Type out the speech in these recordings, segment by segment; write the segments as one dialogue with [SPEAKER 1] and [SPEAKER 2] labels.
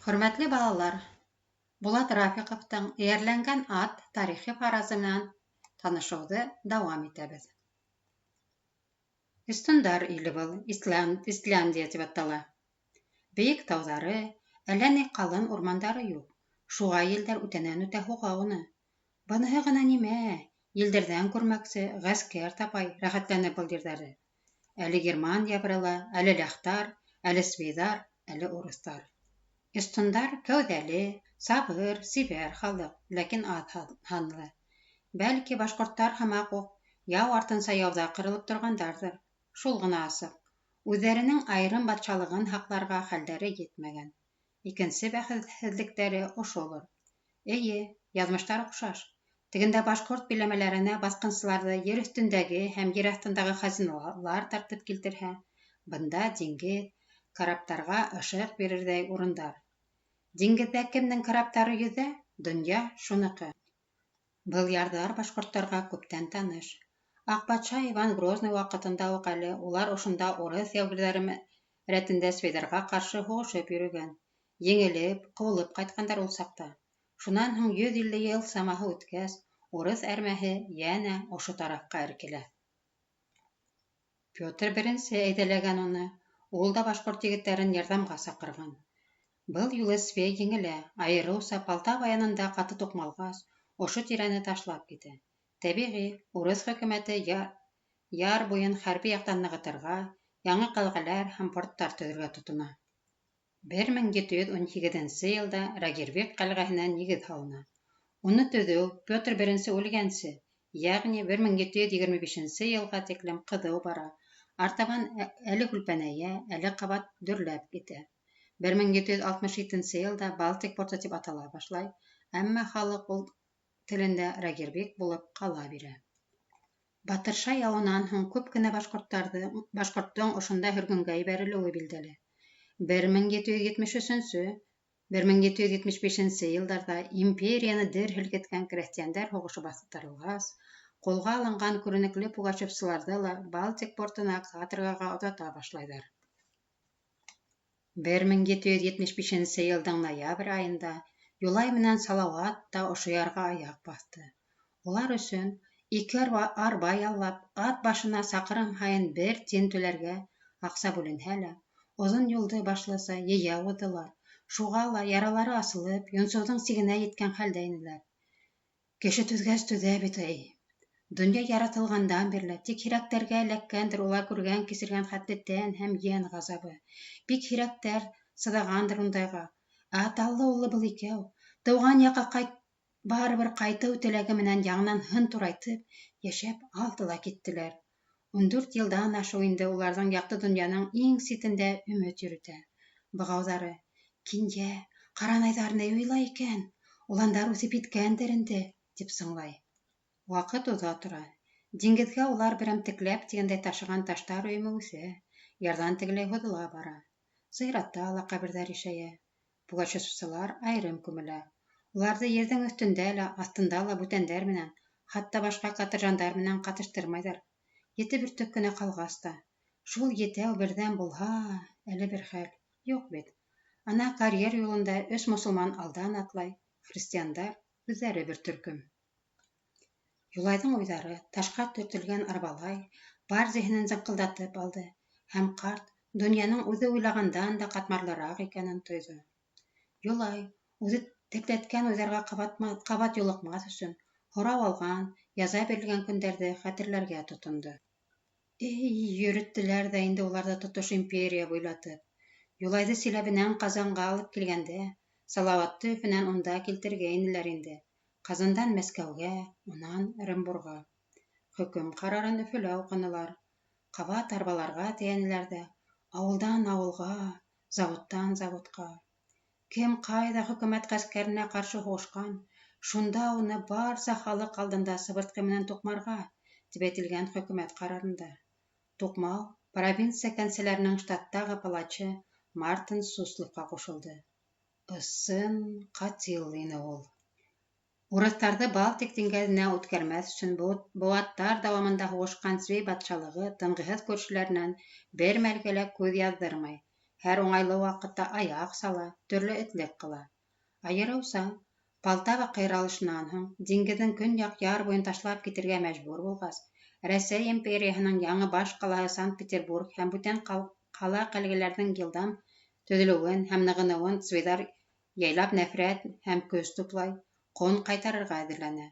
[SPEAKER 1] Хөрмәтле балалар, Булат Рафиҡовтың «Эйәрләнгән ат» тарихи фаразы менән танышыуҙы дауам итәбеҙ. Эстондар иле был, Эстляндия тип атала. Бейек тауҙары, әллә ни ҡалын урмандары юҡ. Шуға елдәр үтәнән-үтә һуға уны. Быныһы ғына нимә, елдәрҙән күрмәксе, ғәскәр тапай рәхәтләнеп был ерҙәрҙе. Әле герман ябырыла, әле ляхтар, әле свейҙар, әле урыҫтар. Эстондар кәүҙәле, сабыр, сибәр халыҡ, ләкин аҙ һанлы. Бәлки, башҡорттар һымаҡ уҡ яу артынса яуҙа ҡырылып торғандарҙыр. Шул ғына асыҡ: үҙҙәренең айырым батшалығын һаҡларға хәлдәре етмәгән. Икенсе бәхетһеҙлектәре ошолор. Эйе, яҙмыштар оҡшаш. Тегендә башҡорт биләмәләренә баҫҡынсыларҙы ер өҫтөндәге һәм ер аҫтындағы хазиналар тартып килтерһә, бында диңгеҙ, караптарға ышыҡ бирерҙәй урындар. Диңгеҙҙә кемдең караптары йөҙә, донъя шуныҡы. Был ярҙар башҡорттарға күптән таныш. Аҡ батша Иван Грозный ваҡытында уҡ әле улар ошонда урыҫ яугирҙәре рәтендә свейҙарға ҡаршы һуғышып йөрөгән. Еңелеп, ҡыуылып ҡайтҡандар ул саҡта. Шунан һуң 150 йыл самаһы үткәс, урыҫ әрмәһе йәнә ошо тарафҡа эркелә. Петр Беренсе әйҙәләгән уны, ул да башҡорт егеттәрен ярҙамға саҡырған. Был юлы свей еңелә, айырыуса Полтава янында ҡаты туҡмалғас, ошо тирәне ташлап китә. Тәбиғи, урыҫ хөкүмәте яр буйын хәрби яҡтан нығытырға, яңы ҡәлғәләр һәм порттар төҙөргә тотона. 1718 йылда Рогервик ҡәлғәһенә нигеҙ һалына. Уны төҙөү Петр Беренсе үлгәнсе, йәғни 1725 йылға тиклем ҡыҙыу бара, артабан әле һүлпәнәйә, әле ҡабат дөрләп китә. 1767 йылда Балтик порты тип атала башлай, әммә халыҡ телендә Рогервик булып ҡала бирә. Батырша яуынан һуң күп кенә башҡорттоң ошонда һөргөнгә ебәрелеүе билдәле. 1773 1775 йылдарҙа империяны дер һелкеткән крәҫтиәндәр һуғышы баҫтырылғас, ҡулға алынған күренекле пугачевсыларҙы ла Балтик портына каторгаға оҙата башлайҙар. 1775 йылдың ноябрь айында Юлай менән Салауат та ошо ярға аяҡ баҫты. Улар өсөн ике арба яллап, ат башына саҡрым һайын бер тин түләргә аҡса бүленһә лә, оҙон юлды башлыса йәйәү уҙҙылар. Шуға ла яралары асылып, йонсоуҙың сигенә еткән хәлдә инеләр. Кеше түҙгәс түҙә бит, әй. Донъя яратылғандан бирле тик һирәктәргә эләккәндер улар күргән-кисергән хәтле тән һәм йән ғазабы. Бик һирәктәр сыҙағандыр ундайға. Ә аталы-уллы был икәү, тыуған яҡҡа ҡайт барыбер ҡайтыу теләге менән яңынан һын турайтып, йәшәп алды ла киттеләр. 14 йылдан ашыу инде уларҙың яҡты донъяның иң ситендә өмөт йөрөтә. Бығауҙары, Кинйә, ҡаранайҙар ни уйлай икән? Уландар үҫеп еткәндер инде, тип сыңлай. Ваҡыт уҙа тора. Диңгеҙгә улар берәмтекләп тигәндәй ташыған таштар өйөмө үҫә, ярҙан тегеләй һуҙыла бара. Зыяратта ла ҡәберҙәр ишәйә. Пугачевсылар айырым күмелә. Уларҙы ерҙең өҫтөндә лә, аҫтында ла бүтәндәр менән, хатта башҡа каторжандар менән ҡатыштырмайҙар. Ете бөртөк кенә ҡалғас та. Шул етәү берҙәм булһа, әле бер хәл. Юҡ бит. Ана карьер юлында өс мосолман алдан атлай, христиандар үҙҙәре бер төркөм. Юлайҙың уйҙары, ташҡа төртөлгән арбалай, бар зиһенен зыңҡылдатып алды һәм ҡарт донъяның үҙе уйлағандан да ҡатмарлыраҡ икәнен тойҙо. Юлай, үҙе тертләткән уйҙарға ҡабат юлыҡмаҫ өсөн, һорау алған, яза бирелгән көндәрҙе хәтерләргә тотондо. Эй, йөрөттөләр ҙә инде уларҙы тотош империя буйлатып. Юлайҙы Силәбенән Ҡазанға алып килгәндә, Салауатты Өфөнән унда килтергәйнеләр инде. Ҡазандан Мәскәүгә, унан Ырымбурға. Хөкөм ҡарарын Өфөлә уҡынылар. Ҡабат арбаларға тейәнеләр ҙә ауылдан ауылға, заводтан заводҡа. Кем ҡайҙа хөкүмәт ғәскәренә ҡаршы һуғышҡан, шунда уны барса халыҡ алдында сыбыртҡы менән туҡмарға, тип әйтелгән хөкүмәт ҡарарында. Туҡмау провинция кәнсәләренең штаттағы палачы Мартын Сусловҡа ҡушылды. Ысын ҡатил ине ул. Урыҫтарҙы Балтик диңгеҙенә үткәрмәҫ өсөн быуаттар дауамында һуғышҡан Свей батшалығы тынғыһыҙ күршеләренән бер мәлгә лә күҙ яҙҙырмай Һәр уңайлы ваҡытта аяҡ сала, төрлө этлек ҡыла. Айырыуса Полтава ҡыйралышынан һуң, диңгеҙҙең көньяҡ яр буйын ташлап китергә мәжбүр булғас, Рәсәй империяһының яңы баш ҡалаһы Санкт-Петербург һәм бүтән ҡала-ҡәлғәләрҙең йылдам төҙөлөүен һәм нығыныуын Цвейҙар яйлап нәфрәт һәм көс туплай, ҡон ҡайтарырға әҙерләнә.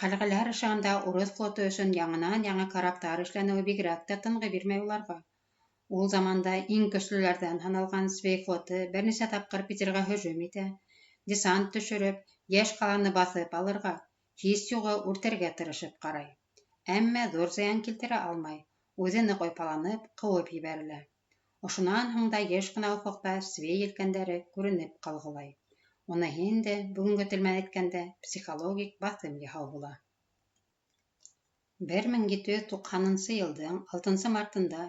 [SPEAKER 1] Ҡәлғәләр ышығында урыҫ флоты өсөн яңынан-яңы караптар эшләнеүе бигерәк тә тынғы бирмәй уларға. Ул заманда иң көслөләрҙән һаналған Свей флоты бер нисә тапҡыр Питерға һөжүм итә, десант төшөрөп, йәш ҡаланы баҫып алырға, һис юғы үртәргә тырышып ҡарай. Әммә ҙур зыян килтерә алмай, үҙе ныҡ ойпаланып, ҡыуып ебәрелә. Ошонан һуң да йыш ҡына офоҡта Свей елкәндәре күренеп ҡалғылай. Уныһы инде, бөгөнгө тел менән әйткәндә, психологик баҫым яһау була. 1790 йылдың алтынсы мартында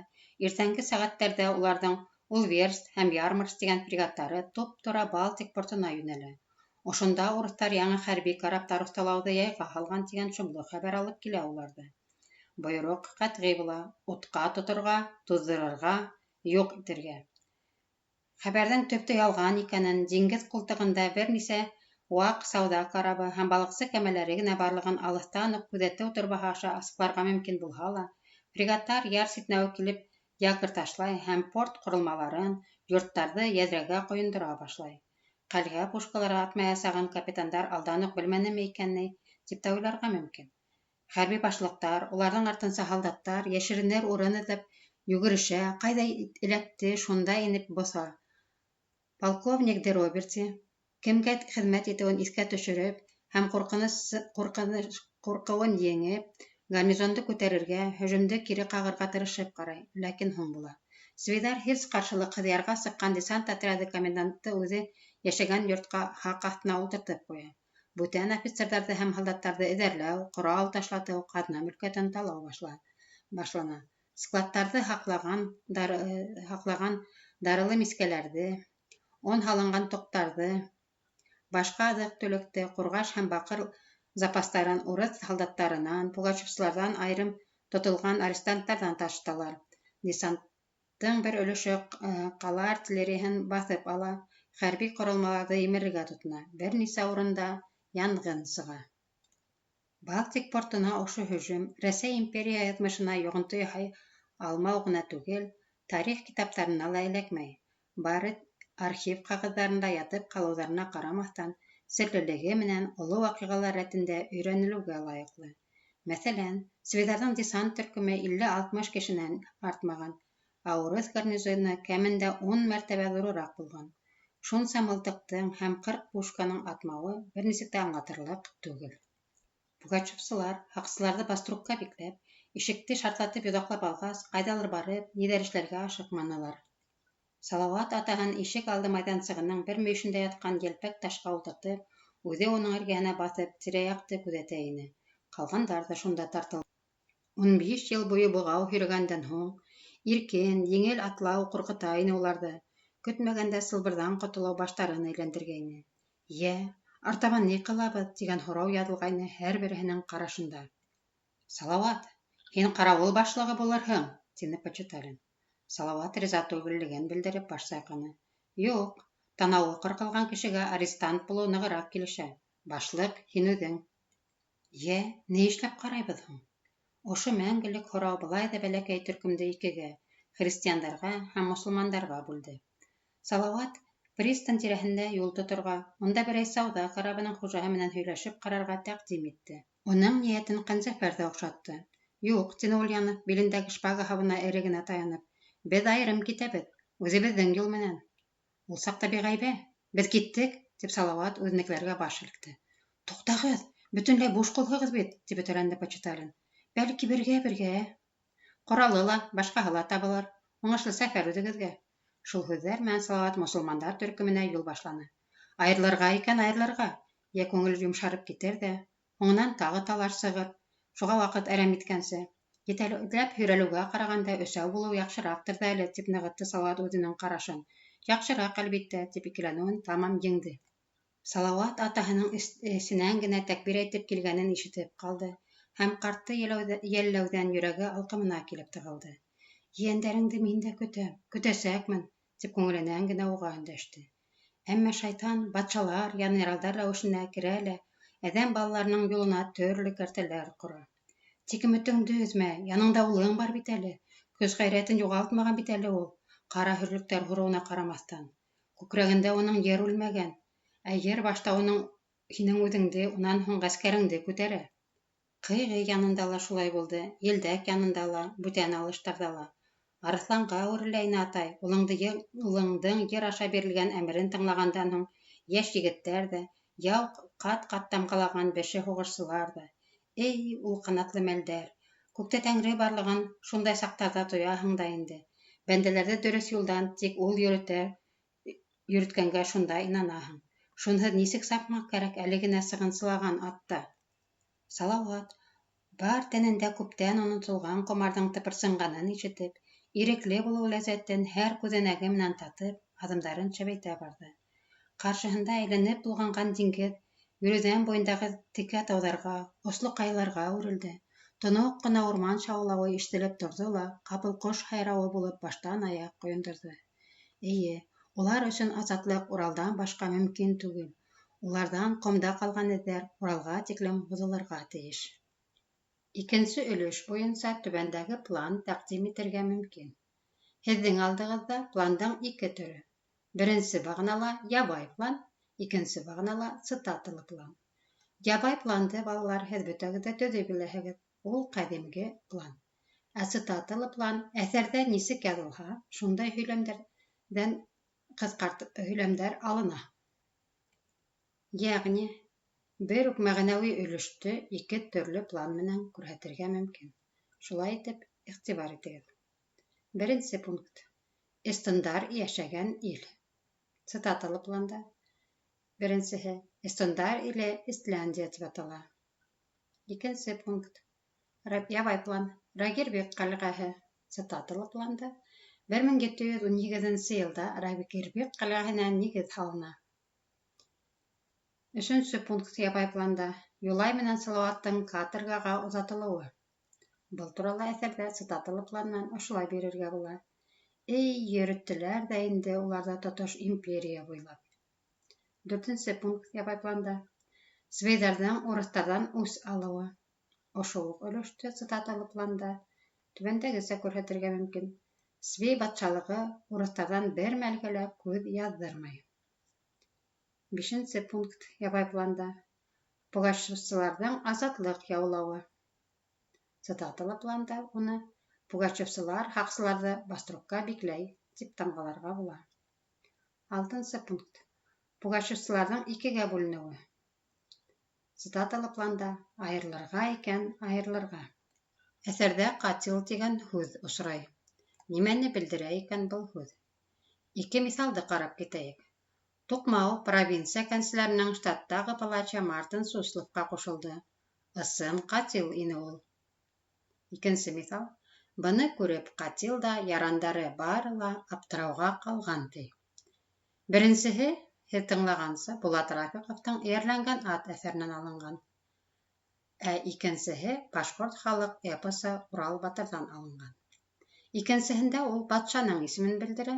[SPEAKER 1] иртәнге сәғәттәрҙә уларҙың Улверст һәм Ярмарс тигән фрегаттары туп-тура Балтик портына йүнәлә. Ошонда урыҫтар яңы хәрби караптар оҫталауҙы яйға һалған тигән шомло хәбәр алып килә уларҙы. Бойороҡ ҡәтғи була: утҡа тоторға, туҙҙырырға, юҡ итергә. Хәбәрҙең төптө ялған икәнен, диңгеҙ ҡултығында бер нисә ваҡ сауҙа карабы һәм балыҡсы кәмәләре генә барлығын алыҫтан уҡ күҙәтеү торбаһы аша асыҡларға мөмкин булһа ла, фрегаттар яр ситенә үк килеп якорь ташлай һәм порт ҡоролмаларын, йорттарҙы йәҙрәгә ҡойондора башлай. Ҡәлғә пушкалары атмаясағын капитандар алдан уҡ белмәнеме икән ни, тип тә уйларға мөмкин. Хәрби башлыҡтар, уларҙың артынса һалдаттар йәшеренер урын эҙләп йүгерешә, ҡайҙа эләкте, шунда инеп боҫа. Полковник де Роберти кемгә хеҙмәт итеүен иҫкә төшөрөп һәм ҡурҡыныс, ҡурҡыныш, ҡурҡыуын еңеп, гарнизонды күтәрергә, һөжүмде кире ҡағырға тырышып ҡарай, ләкин һуң була. Свейҙар һис ҡаршылыҡһыҙ ярға сыҡҡан десант отряды комендантты үҙе йәшәгән йортҡа һаҡ аҫтына ултыртып ҡуя. Бүтән офицерҙарҙы һәм һалдаттарҙы эҙәрләү, ҡорал ташлатыу, ҡаҙна мөлкәтен талау башлана. Складтарҙы һаҡлаған дарылы мискәләрҙе, он һалынған тоҡтарҙы, башҡа аҙыҡ-түлекте, ҡурғаш һәм баҡыр запастарын урыҫ һалдаттарынан, пугачевсыларҙан, айырым тотолған арестанттарҙан ташыталар. Десанттың бер өлөшө ҡала артиллерияһын баҫып ала, хәрби ҡоролмаларҙы емерергә тотона, бер нисә урында янғын сыға. Балтик портына ошо һөжүм Рәсәй империяһы яҙмышына йоғонто яһай алмау ғына түгел, тарих китаптарына ла эләкмәй. Бары архив ҡағыҙҙарында ятып ҡалыуҙарына ҡарамаҫтан, серлелеге менән оло ваҡиғалар рәтендә өйрәнелеүгә лайыҡлы. Мәҫәлән, свейҙарҙың десант төркөмө 50-60 кешенән артмаған, ә урыҫ гарнизоны кәмендә 10 мәртәбә ҙурыраҡ булған. Шунса мылтыҡтың һәм 40 пушканың атмауы бер нисек тә аңлатырлыҡ түгел. Пугачевсылар һаҡсыларҙы баструкка бикләп, ишекте шартлатып йоҙаҡлап алғас, ҡайҙалыр барып, ниҙер эшләргә ашыҡманылар. Салауат атаһын ишек алды майҙансығының бер мөйөшөндә ятҡан йәлпәк ташҡа ултыртып, үҙе уның эргәһенә баҫып, тирә-яҡты күҙәтә ине. Ҡалғандар ҙа шунда тартылды. 15 йыл буйы бығау һөйрәгәндән һуң, иркен, еңел атлау ҡурҡыта ине уларҙы. Көтмәгәндә сылбырҙан ҡотолоу баштарын әйләндергәйне. Йә, артабан ни ҡылабыҙ? тигән һорау яҙылғайны һәр береһенең ҡарашында. Салауат, һин ҡарауыл башлығы булырһың, тине Почиталин. Салауат риза түгеллеген белдереп баш сайҡаны. Юҡ, танауы ҡырҡылған кешегә арестант булыу нығыраҡ килешә. Башлыҡ һин үҙең. Йә, ни эшләп ҡарайбыҙ һуң? Ошо мәңгелек һорау былай ҙа бәләкәй төркөмдө икегә, христиандарға һәм мосолмандарға бүлде. Салауат пристань тирәһендә юл тоторға, унда берәй сауҙа карабының хужаһы менән һөйләшеп ҡарарға тәҡдим итте. Уның ниәтен Ҡәнзәфәр ҙә оҡшатты. Юҡ, тине Ульянов, билендәге шпага һабына эре генә таянып, беҙ айырым китәбеҙ, үҙебеҙҙең юл менән. Ул саҡта биғәйбә, беҙ киттек, тип Салауат үҙенекеләргә баш һелкте. Туҡтағыҙ, бөтөнләй буш ҡулһығыҙ бит, тип өтәләнде Почиталин. Бәлки, бергә-бергә. Ҡоралы ла, башҡаһы ла табылыр. Уңышлы сәфәр үҙегеҙгә. Шул һүҙҙәр менән Салауат мосолмандар төркөмөнә юл башланы. Айырылырға икән, айырылырға. Йә күңел йомшарып китер ҙә, һуңынан тағы талаш сығыр. Шуға ваҡыт әрәм иткәнсе. Етәләп һөйрәлеүгә ҡарағанда өсәү булыу яҡшыраҡтыр ҙа әле, тип нығытты Салауат үҙенең ҡарашын. Яҡшыраҡ, әлбиттә, тип икеләнеүен тамам еңде. Салауат атаһының эсенән генә тәкбир әйтеп килгәнен ишетеп ҡалды һәм ҡартты йәлләүҙән йөрәге алҡымына килеп тығылды. Ейәндәреңде мин дә көтәм, көтәсәкмен, тип күңеленән генә уға өндәште. Әммә шайтан батшалар, янералдар рәүешенә керә лә әҙәм балаларының юлына төрлө кәртәләр ҡора. Тик өмөтөңдө өҙмә, яныңда улың бар бит әле. Көс-ғәйрәтен юғалтмаған бит әле ул, ҡара һөрлөктәр һурыуына ҡарамаҫтан. Күкрәгендә уның йыр үлмәгән. Ә йыр башта уның һинең үҙеңде, унан һуң ғәскәреңде күтәрә. Ҡыйғы янында ла шулай булды, Елдәк янында ла, бүтән алыштарҙа ла. Арыҫланға әүерелә ине атай, улыңды, улыңдың ер аша бирелгән әмерен тыңлағандан һуң йәш егеттәр ҙә, яу ҡат-ҡат тамғалаған беше һуғышсылар ҙа. Эй, ул ҡанатлы мәлдәр! Күктә тәңре барлығын шундай саҡтарҙа тояһың да инде. Бәндәләрҙе дөрөҫ юлдан тик ул йөрөтә, йөрөткәнгә шунда инанаһың. Шунһыҙ нисек сапмаҡ кәрәк әле генә сығынсылаған атта? Салауат, бар тәнендә күптән онотолған ҡомарҙың тыпырсынғанын ишетеп, ирекле булыу ләззәтен һәр күҙәнәге менән татып, аҙымдарын шәбәйтә барҙы. Ҡаршыһында әйләнеп тулғанған диңгеҙ йөрөүҙән буйындағы текә тауҙарға, осло ҡаяларға әүерелде. Тоноҡ ҡына урман шаулауы ишетелеп торҙо ла, ҡапыл ҡош һайрауы булып баштан аяҡ ҡойондорҙо. Эйе, улар өсөн азатлыҡ Уралдан башҡа мөмкин түгел. Уларҙан ҡомда ҡалған эҙҙәр Уралға тиклем һуҙылырға тейеш. Икенсе өлөш буйынса түбәндәге план тәҡдим итергә мөмкин. Һеҙҙең алдығыҙҙа пландың ике төрө. Беренсе бағанала ябай план, икенсе бағанала цитаталы план. Ябай планды, балалар, һеҙ бөтәгеҙ ҙә төҙөй беләһегеҙ. Ул ҡәҙимге план. Ә цитаталы план әҫәрҙә нисек яҙылһа, шундай һөйләмдәрҙән ҡыҫҡарт һөйләмдәр алына. Йәғни бер үк мәғәнәүи өлөштө ике төрлө план менән күрһәтергә мөмкин. Шулай итеп, иғтибар итегеҙ. Беренсе пункт. Эстондар йәшәгән ил. Цитаталы планда. Беренсеһе. Эстондар иле Эстляндия тип атала. Икенсе пункт. Ябай план. Рагирбек ҡәлғәһе. Цитаталы планда. 1718 йылда Рагирбек ҡәлғәһенә нигеҙ һалына. Өсөнсө пункт ябай планда Юлай менән Салауаттың каторгаға оҙатылыуы. Был турала әҫәрҙә цитаталы план менән ошолай бирергә була. Эй, йөрөттөләр ҙә инде уларҙы тотош империя буйлап. Дүртенсе пункт ябай планда Свейҙарҙың урыҫтарҙан үс алыуы. Ошо уҡ өлөштө цитаталы планда түбәндәгесә күрһәтергә мөмкин. Свей батшалығы урыҫтарҙан бер мәлгә лә күҙ яҙҙырмай. Бишенсе пункт ябай планда Пугачевсыларҙың азатлыҡ яулауы. Цитаталы планда уны Пугачевсылар һаҡсыларҙы баструкка бикләй тип тамғаларға була. Алтынсы пункт. Пугачевсыларҙың икегә бүленеүе. Цитаталы планда айырылырға икән, айырылырға. Әҫәрҙә ҡатил тигән һүҙ осрай. Нимәне белдерә икән был һүҙ? Ике миҫалды ҡарап китәйек. Туҡмау провинция кәнселәренең штаттағы палачы Мартин Сусловҡа ҡушылды. Ысын ҡатил ине ул. Икенсе миҫал. Быны күреп, ҡатил да, ярандары бары ла аптырауға ҡалған, ти. Беренсеһе, һеҙ тыңлағанса, Булат Рафиҡовтың Эйәрләнгән ат әҫәренән алынған. Ә икенсеһе башҡорт халыҡ эпосы Урал батырҙан алынған. Икенсеһендә ул батшаның исемен белдерә,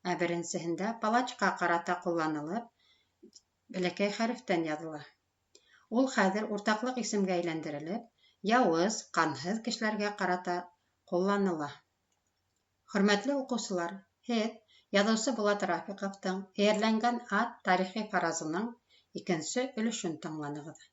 [SPEAKER 1] ә беренсеһендә палачҡа ҡарата ҡулланылып, бәләкәй хәрефтән яҙыла. Ул хәҙер уртаҡлыҡ исемгә әйләндерелеп, яуыз, ҡанһыҙ кешеләргә ҡарата ҡулланыла. Хөрмәтле уҡыусылар, һеҙ яҙыусы Булат Рафиҡовтың Эйәрләнгән ат тарихи фаразының икенсе өлөшөн тыңланығыҙ.